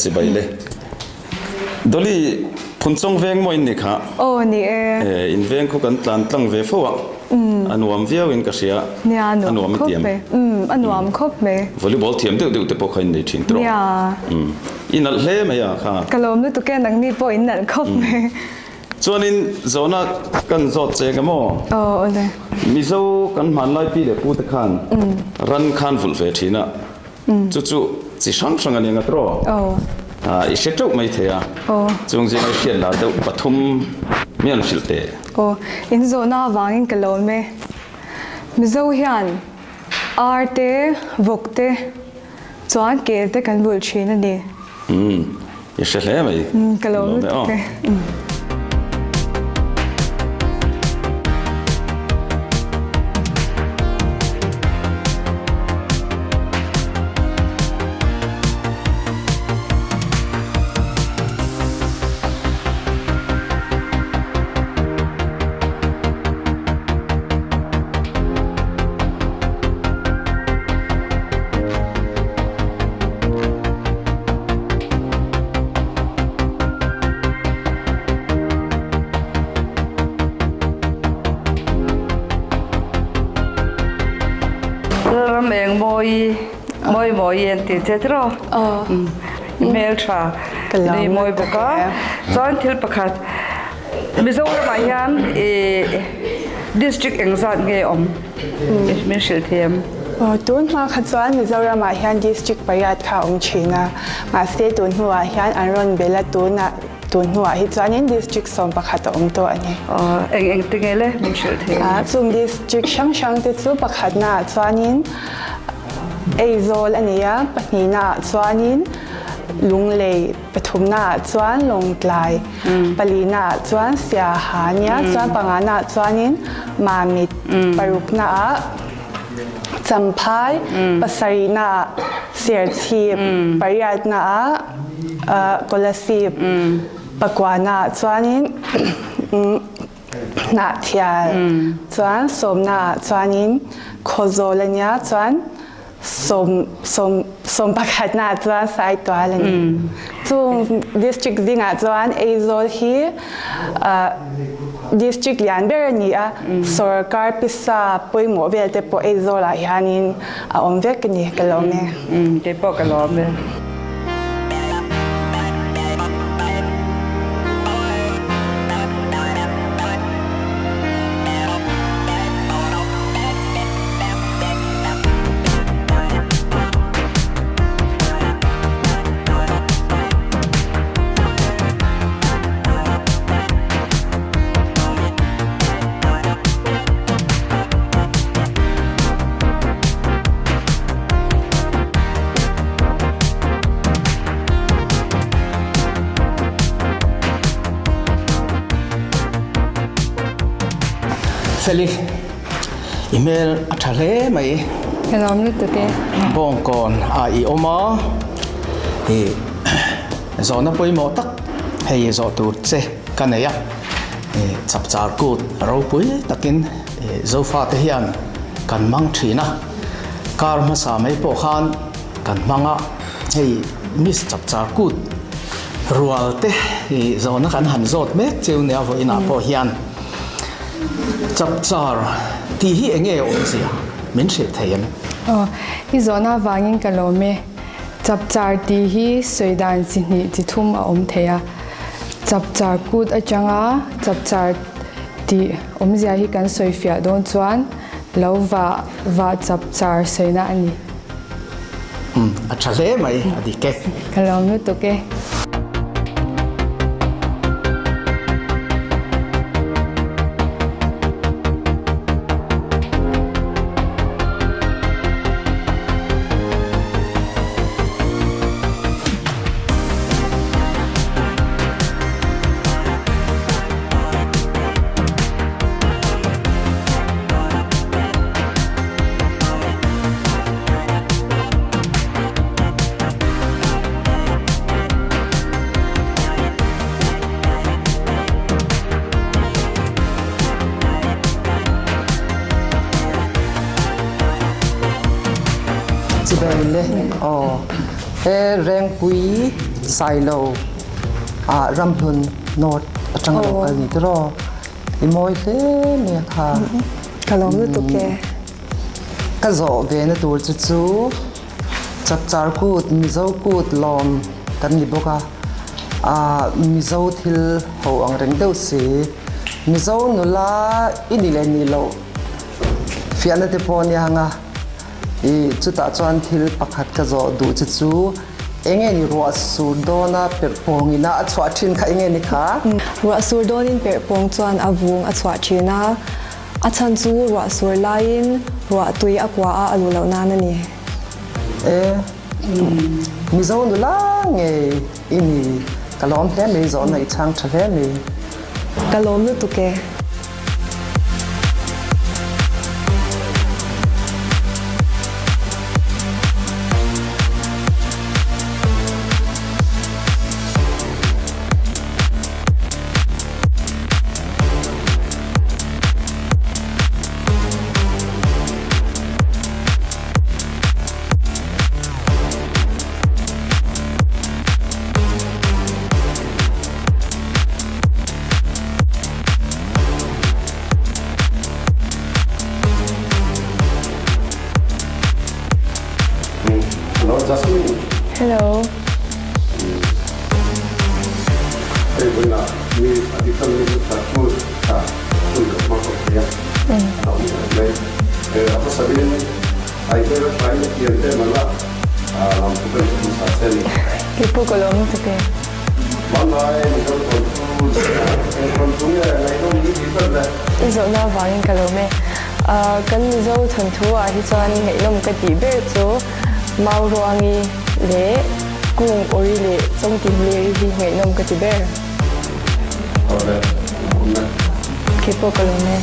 Chibai le. Dolly, Phunchawng veng maw in ni kha? Aw ni e. E, in veng khu kan tlan tlang ve fo a. A nuam viau in ka hria. Nia, a nuam khawp mai. A nuam khawp mai. Volleyball thiam deuh deuh te pawh kha in nei thin tawh. Nia. I nalh hle mai a kha. Ka lawm lutuk e, nangni pawh in nalh khawp mai. Chuanin zawhna kan zawt che ka maw? Aw awle. Mizo kan hmanlai pi leh pu te khan ran khan vulh ve thin a. Chu chu chi hrang hrang a ni ang a tawh. I hre teuh mai thei a. Chung zinga i hriat lar deuh pathum mi an hrilh teh. Aw, in zawhna avangin ka lawm e. Mizo hian ar te, vawk te chuan kel te kan vulh thin a ni. Umm, i hre hle mai. Ka lawm lutuk e. Lalram eng mawi mawi mawi an ti che tiraw hmel tha nei mawi bawk a chuan thil pakhat Mizoramah hian ih district engzat nge awm min hrilh thei em? Tun hma kha chuan Mizoramah hian district pariat kha a awm thin a, mahse tun hnuah hian an rawn bel a, tunah tun hnuah hi chuanin district 11 a awm tawh a ni. Eng eng te nge le min hrilh thei em? Chung district hrang hrang te chu pakhatnaah chuanin Aizawl a ni a, pahnihnaah chuanin Lunglei, Pathumnaah chuan Lawngtlai, palinaah chuan Siaha nia, chuan panganaah chuanin Mamit, paruknaah Champhai, pasarihnaah Serchhip, pariatnaah Kolasib, pakuanaah chuanin Hnahthial, chuan sawmnaah chuanin Khawzawl a nia, chuan sawm sawm sawm pakhatnaah chuan Saitual a ni. Chung district zingah chuan Aizawl hi district lian ber a ni a, sorkar pisa pawimawh vel te pawh Aizawlah hianin a awm vek a ni, ka lawm e. Kei pawh ka lawm e. Feli. I hmel a tha hle mai. Ka lawm lutuk e. Bawngkawn ah i awm a, i zawhna pawimawh tak hei zawh tur che ka nei a, i chapchar kut ropui takin Zofate hian kan hmang thin a, kar hmasa mai pawh khan kan hmang a, hei Miss Chapchar Kut rual te i zawhna kan han zawt mek cheu nia vawiinah pawh hian. Chapchar tih hi enge awmzia min hrilh thei em? Aw, i zawhna avangin ka lawm e. Chapchar tih hi sawi dan chi hnih chi thum a awm thei a. Chapchar kut atanga chapchar tih awmzia hi kan sawi fiah dawn chuan lo vah vah chapchar sawina a ni. Umm, a tha hle mai, a dik e. Ka lawm lutuk e. Chibai le aw he Rengpui. Sailo ah Ramhlun North atanga lo kal ni tiraw? I mawi hle mai a kha. Ka lawm lutuk e. Ka zawh ve na tur chu chu Chapchar kut Mizo kut lawm kan ni bawk a, ah Mizo thil ho ang reng deuh si. Mizo nula i ni leh nih loh fiahna te pawh a nia ang a, i chutah chuan thil pakhat ka zawh duh che chu eng nge ni ruah sur dawna perh pawngin a a chhuah thin kha eng nge ni kha? Ruah sur dawnin perh pawng chuan a vung a chhuah thin a, a chhan chu ruah sur laiin ruah tui a kua a a luh loh nan a ni. E, Mizo nula ngei i ni. Ka lawm hle mai, zawhna i chhang tha hle mai. Ka lawm lutuk e. Hello Jasmine. Hello. Hei vawiinah mi a dik tam mi chu thla chu thla hun ka hmang khawp thei a, a lo ni reng mai. A hmasabin ai hmel a thain a kian te man a, lam thu ka in hmasa che a ni. Keipawh ka lawm lutuk e. Hmanlai Mizo thawnthu zingah eng thawnthu nge ngaihnawm ni tih ber le? I zawhna avangin ka lawm e. Kan Mizo thawnthu ah hi chuan ngaihnawm ka tih ber chu Mauruangi leh Kung Awri leh Chawngtinleri hi ngaihnawm ka ti ber. Awle, lawm e. Keipawh ka lawm e.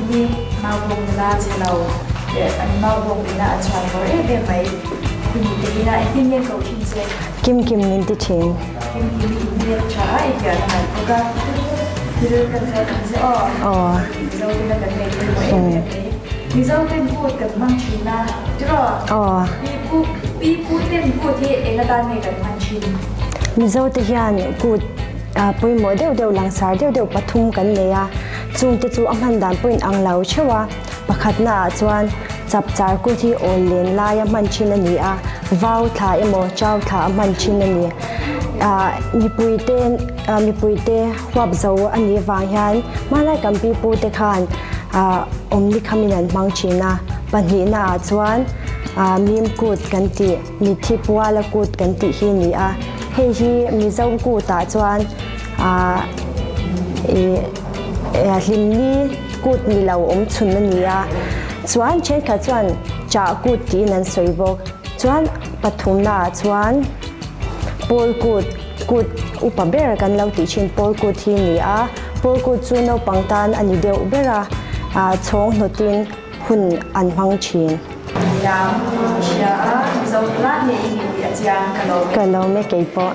Kimi maubawk nula chhe lo leh an maubawk ina a chhuan vawr em em mai. Khumi te ina engtin nge ko thin che? Kim Kim min ti thin. Kim Kim i hmel tha a i pian a nalh bawk a. Thil kan zawt ang che aw. Aw. Mizo tena kan nei pawimawh em em mai. Mizo ten kut kan hmang thin a tiraw? Aw. Pi pu pi pu ten kut hi eng atan nge kan hman thin? Mizo te hian kut pawimawh deuh deuh langsar deuh deuh pathum kan nei a, chungte chu a hman dan pawhin ang lo theuh a, pakhatna ah chuan chapchar kut hi awl len laia hman thin a ni a, vau thla emaw chau thla a hman thin a ni. Mipuite mipuite huap zo a nih vang hian hmanlai kan pipu te khan awmni khamin an hmang thin a, pahnihna ah chuan mim kut kan tih. Mitthi puala kut kan tih hi a ni a, hei hi Mizo kutah chuan hlimni kut ni lo awm chhun a ni a, chuan thenkhat chuan chah kut tiin an sawi bawk. Chuan pathumnaah chuan pawl kut, kut upa ber kan lo tih thin pawl kut hi a ni a, pawl kut chu naupang tan a ni deuh ber a, chhawng hnawtin hun an hmang thin. Lam hria a Mizo hla nge i nih tih a chiang ka lawm e. Ka lawm e keipawh.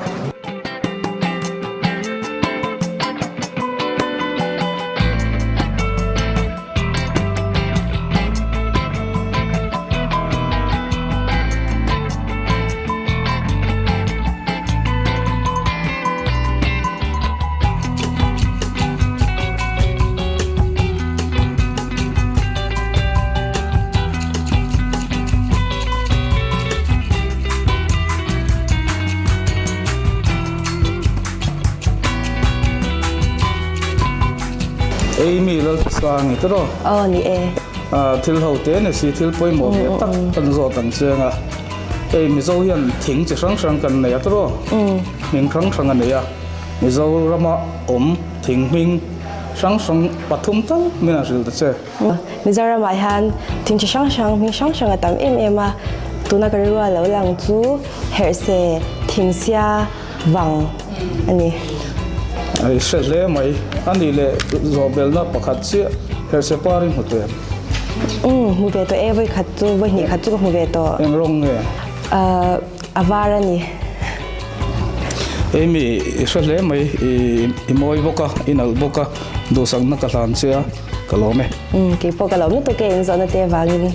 Amy Lalthasangi te rawh. Aw ni e. Thil ho te ni si thil pawimawh ve tak kan zawt ang chiang a. Hei Mizo hian thing chi hrang hrang kan nei a te rawh. Hming hrang hrang a nei a. Mizo rama awm thing hming. hrang hrang pathum tal min han hrilh ta che. Mizoramah hian thing chi hrang hrang, hming hrang hrang a tam em em a, tuna ka rilru a lo lang chu herhse thingsia vang a ni. I hre hle mai, a nih leh zawhbelna pakhat chiah herhse par i hmu teh em? Umm, hmu ve tawh e, vawi khat chu, vawi hnih khat chu ka hmu ve tawh. Eng rawng nge? Ahh, a var a ni. Amy, i hre hle mai, i mawi bawk a, i nalh bawk a, duhsakna ka hlan che a. Ka lawm e. Umm keipawh ka lawm lutuk e in zawhna te avangin.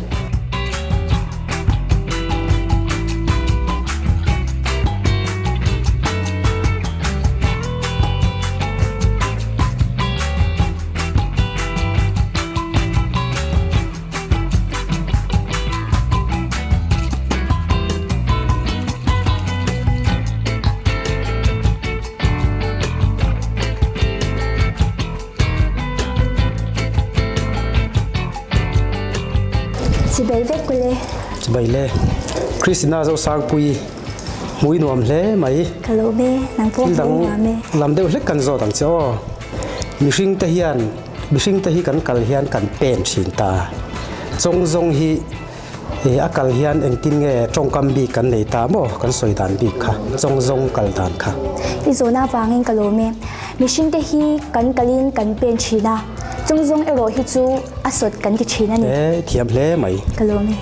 Chibai vek ule. Chibai le. Christina Zosangpui hmui nuam hle mai. Ka lo be, nang pawh hmui nuam e. Lam deuh hlek kan zawt ang che aw. Mihring te hian, mihring te hi kan kal hian kan pen thin ta. Chawng zawng hi E a kal hian engtin nge tawngkam bik kan nei ta maw? Kan sawi dan bik kha, chawng zawng kal dan kha. I zawhna avangin ka lawm e. Mihringte hi kan kalin kan pen thin a, chawng zawng erawh hi chu a sawt kan ti thin a ni. E i thiam hle mai. Ka lawm e.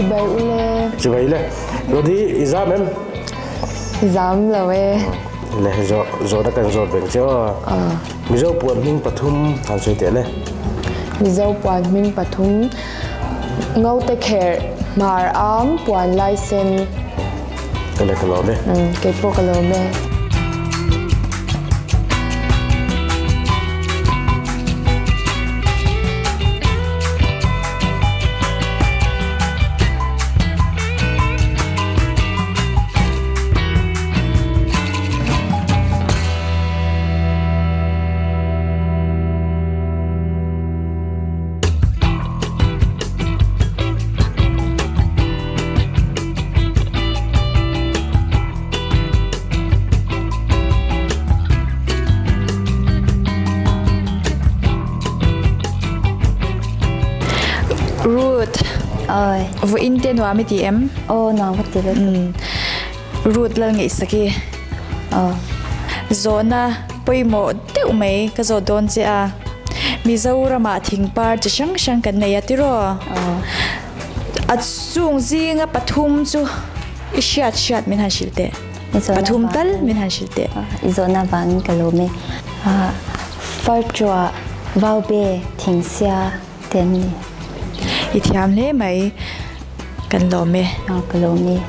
Chibai ule. Chibai le. Rodi i zam em? Zam lo e. Le zo zo na kan zawt beng che aw. Mizo puan hming pathum han sawi teh le. Mizo puan hming pathum Ngote kherh, hmar am, puan lai sen. Ka le ka lawm e. Kei pawh ka lawm e. Ruth, vawiin te nuam i ti em? Aw, nuam ka ti lutuk. Ruth lal ngaihsak i. Zawhna pawimawh deuh mai ka zawt dawn che a. Mizoramah thingpar chi hrang hrang kan nei a tiraw? A chung zinga pathum chu i hriat hriat min han hrilh teh. Pathum tal min han hrilh teh. I zawhna vangin ka lawm e. Farṭuah, Vaube, Thingsia te an ni. I thiam hle mai. Kan lawm e. Ka lawm e.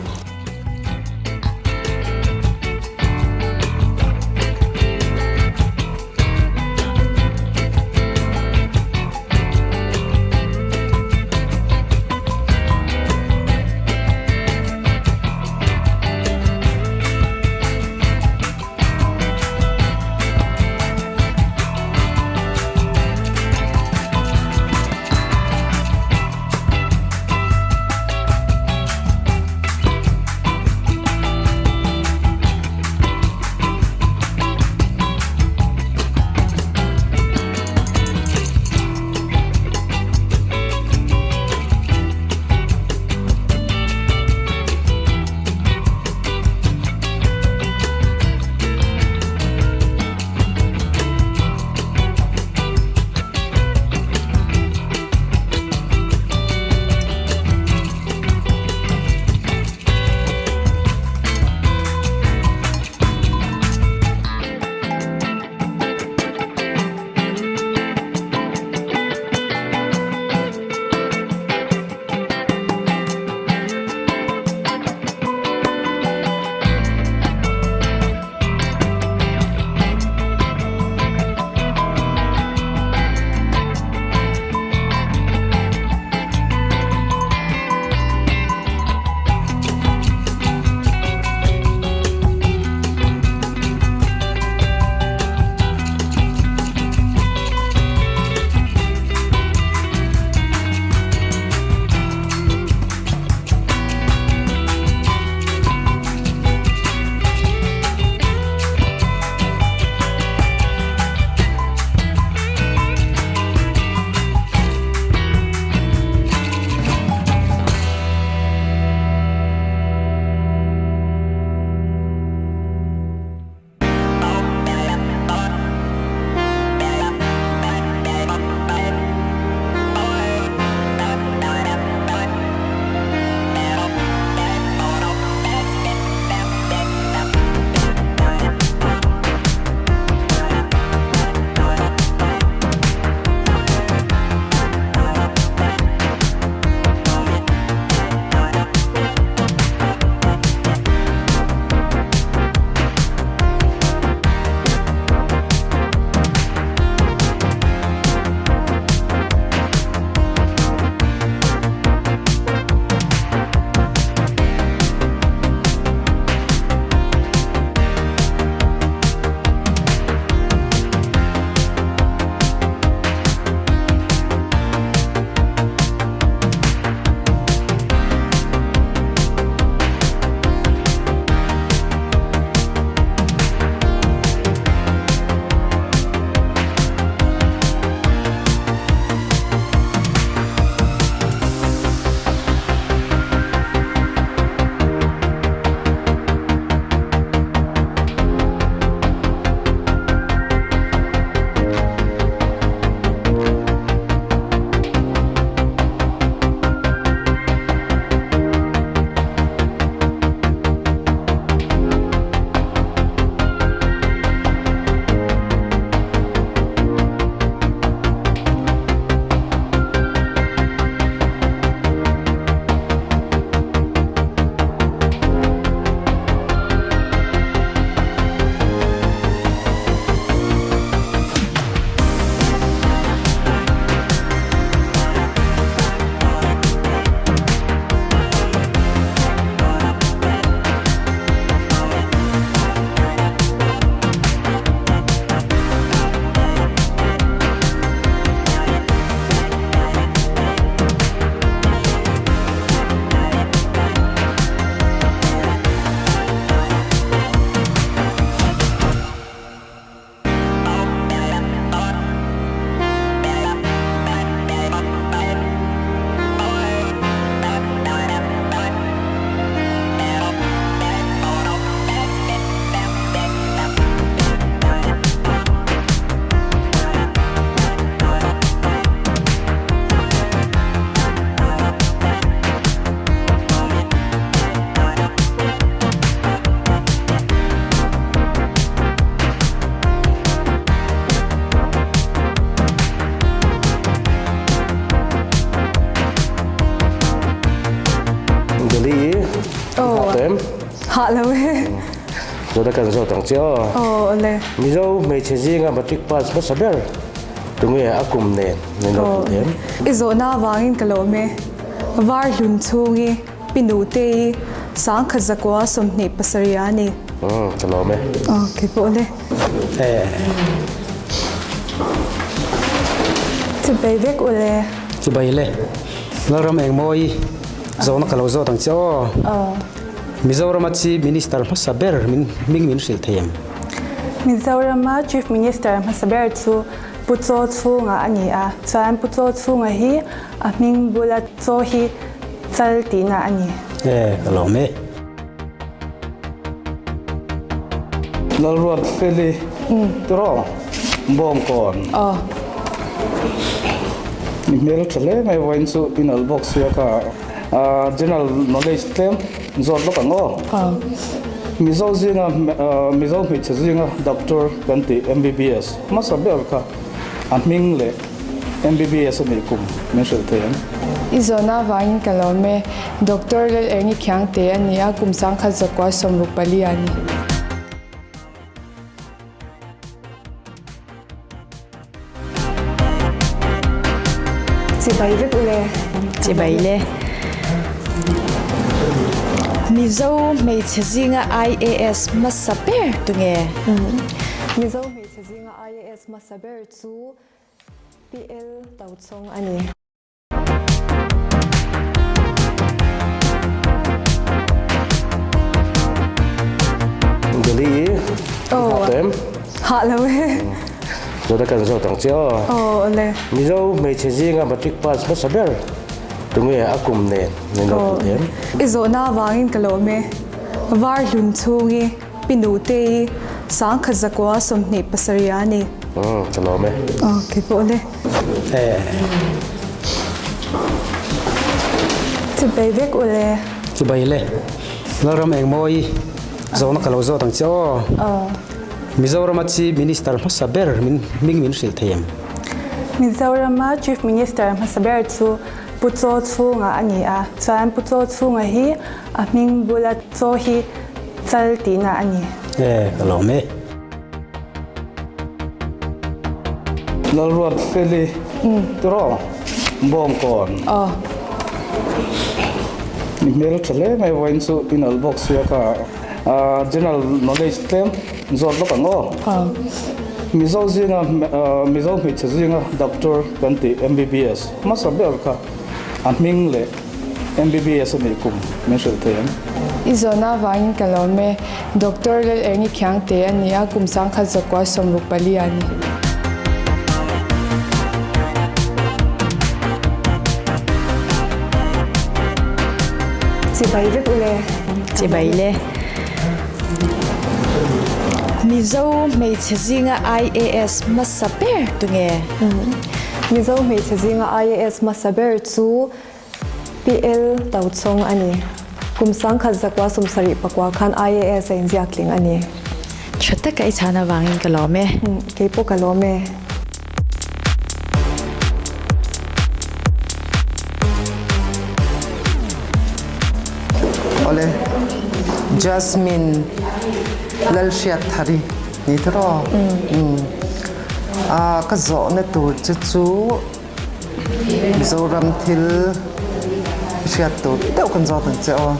Hah lo e. Zawhna kan zawt ang che aw. Aw awle. Mizo hmeichhe zinga matric pass hmasa ber tunge a kum nen min lo hmuh them? I zawhna avangin ka lawm e. Var hlun chhungi Pi Nutei sangkhat zakua 27 a ni. Umm ka lawm e. Aw kei pawh le. Chibai vek u le. Chibai le. Lalram Engmawi zawhna ka lo zawt ang che aw. Aw. Mizorama Chief Minister hmasa ber min hming min hrilh thei em? Mizorama Chief Minister hmasa ber chu Pu Chaw Chhunga a ni a, chuan Pu Chaw Chhunga hi a hming bula chaw hi chal tihna a ni. E, ka lawm e. Lalruat Feli tiraw Bawngkawn. Aw. I hmel tha hle mai vawiin chu i nalh bawk sia ka general knowledge tlem zawt lawk ang aw. Aw. Mizo zinga Mizo hmeichhe zinga doctor kan tih MBBS hmasa ber kha a hming leh MBBS a nih kum min hrilh thei ang. I zawhna avangin ka lawm e. Doctor Lal Erni Khiangte a ni a, kum 1964 a ni. Chibai vek u le. Chibai le. Mizo hmeichhe zinga IAS hmasa ber tunge? Mizo hmeichhe zinga IAS hmasa ber chu PL Tochhawng a ni. Delhi i Oh. hah tawh em? Hah lo e. Zawhna kan zawt ang che aw. Aw awle. Mizo hmeichhe zinga matric pass hmasa ber tunge a kum nen min lo hmuh them? I zawhna avangin ka lawm e. Var hlun chhungi Pi Nutei 1927 a ni. Umm ka lawm e. Aw kei pawh le. Chibai vek u le. Chibai le. Lalram Engmawi zawhna ka lo zawt ang che aw. Aw. Mizorama Chief Minister hmasa ber min hming min hrilh thei em? Mizorama Chief Minister hmasa ber chu Pu Chaw Chhunga a ni a, chuan Pu Chaw Chhunga hi a hming bula chaw hi chal tihna a ni. E, ka lawm e. Lalruat Feli tiraw Bawngkawn. Aw. I hmel tha hle mai vawiin chu i nalh bawk sia ka general knowledge tlem zawt lawk ang aw. Aw. Mizo zinga Mizo hmeichhe zinga doctor kan tih MBBS hmasa ber kha a hming leh MBBS a nih kum min hrilh thei ang. I zawhna avangin ka lawm e. Doctor Lal Erni Khiangte a ni a, kum 1964 a ni. Chibai vek u le. Chibai le. Mizo hmeichhe zinga IAS hmasa ber tunge? Mizo hmeichhe zinga IAS hmasa ber chu PL Tochhawng a ni. Kum 1974 khan IAS a inziak tling a ni. Tha taka i chhan avangin ka lawm e. Kei pawh ka lawm e. Awle, Jasmine Lalhriatthari ni tawh raw? A ka zawhna tur che chu Mizoram thil hriat tur deuh kan zawt ang che aw.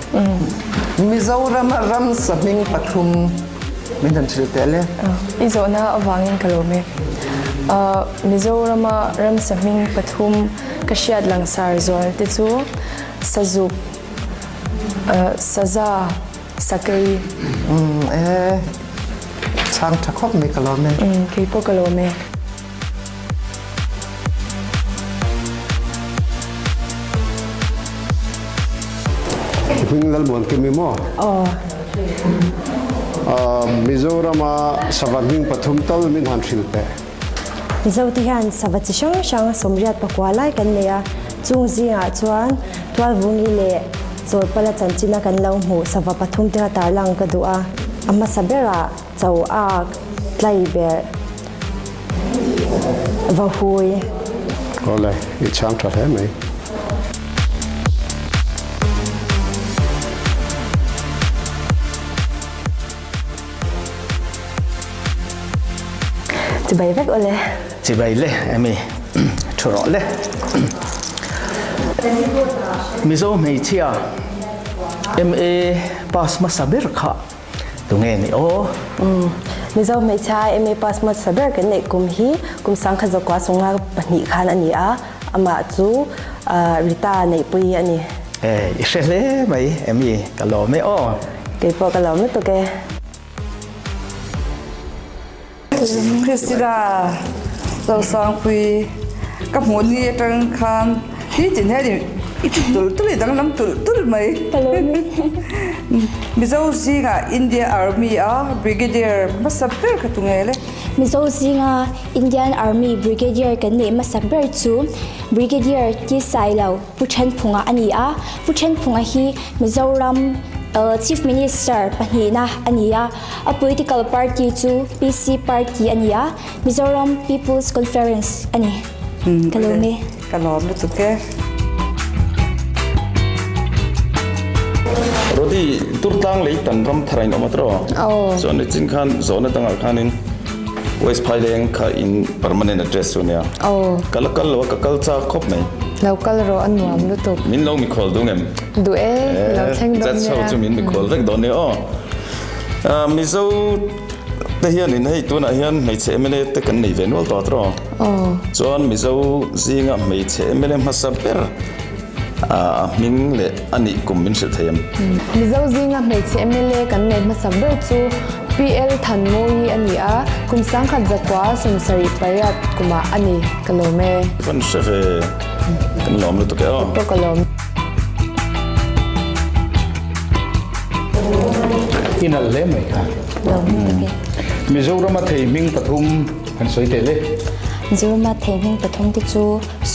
Mizorama ramsa hming pathum min han hrilh teh le. I zawhna avangin ka lawm e. Mizorama ramsa hming pathum ka hriat langsar zual te chu Sazuk, Saza, Sakei. Umm e, chhang tha khawp mai ka lawm e. Umm kei pawh ka lawm e. Hming Lalmuan Kimi maw? Aw. Mizorama sava hming pathum tal min han hrilh teh. Mizote hian sava chi hrang hrang 84 lai kan nei a, chung zingah chuan Tualvungi leh Chawlpala chanchina kan lo hmuh sava pathum te kha tarlang ka duh a, a hmasa berah cho ak, tlai berh, va hui. Awle, i chhang tha hle mai. Chibai vek awle. Chibai le Amy, thu rawh le. Mizo hmeichhia MA pass hmasa ber kha tunge ni aw? Mizo hmeichhia MA pass hmasa ber kan neih kum hi kum sangkhat zakua sawmnga pahnih khan a ni a, amah chu Rita Neihpuii a ni. I hre hle mai Amy, ka lawm e aw. Keipawh ka lawm lutuk e. Christina Zosangpui ka hmuh ni atang khan hi chin hian i thi tulh tulh i danglam tulh tulh mai. Mizo zingah India Army a Brigadier hmasa ber kha tu nge le? Mizo zinga Indian Army Brigadier kan neih hmasak ber chu Brigadier T Sailo. Pu Thenphunga a ni a, Pu Thenphunga hi Mizoram Chief Minister pahnihna a ni a, a political party chu PC Party a ni a, Mizoram People's Conference a ni. Ka lawm e. Ka lawm lutuk e. Rodi, Turtlang lei tan ram thar a inawm a tiraw? Aw. Chuan nichin khan zawhna dangah khanin West Phaileng kha in permanent address chu a nia. Aw. Ka la kal lo a, ka kal chak khawp mai. Lo kal rawh a nuam lutuk. Min lo mikhual dung em? Duh e, lo thleng dawn nia. Judge ho chu min mikhual vek dawn nia aw. Mizo te hianin hei tunah hian hmeichhe mla te kan nei ve nual tawh tiraw? Aw. Chuan Mizo zinga hmeichhe mla hmasa ber a hming leh a nih kum min hrilh thei em? Mizo zinga hmeichhe mla kan nei hmasa ber chu PL Thanmawii a ni a, kum sangkhat zakua 78 kumah a ni. Ka lawm e. Kan hre ve, kan lawm lutuk e aw. Pawh ka lawm. I nalh hle mai kha. Lawm lutuk e. Mizorama thei hming pathum kan sawi teh le. Mizorama thei hming pathum te chu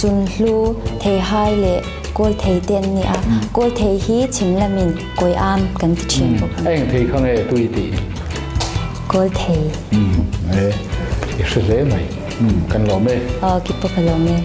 Sunhlu, Theihai leh Kawlthei te an ni a. Kawlthei hi chhim lamin Kawiam kan ti thin bawk a ni. A eng thei kha nge tui tih? Kawlthei. E, i hre hle mai. Kan lawm e. Aw, ki pawh ka lawm e.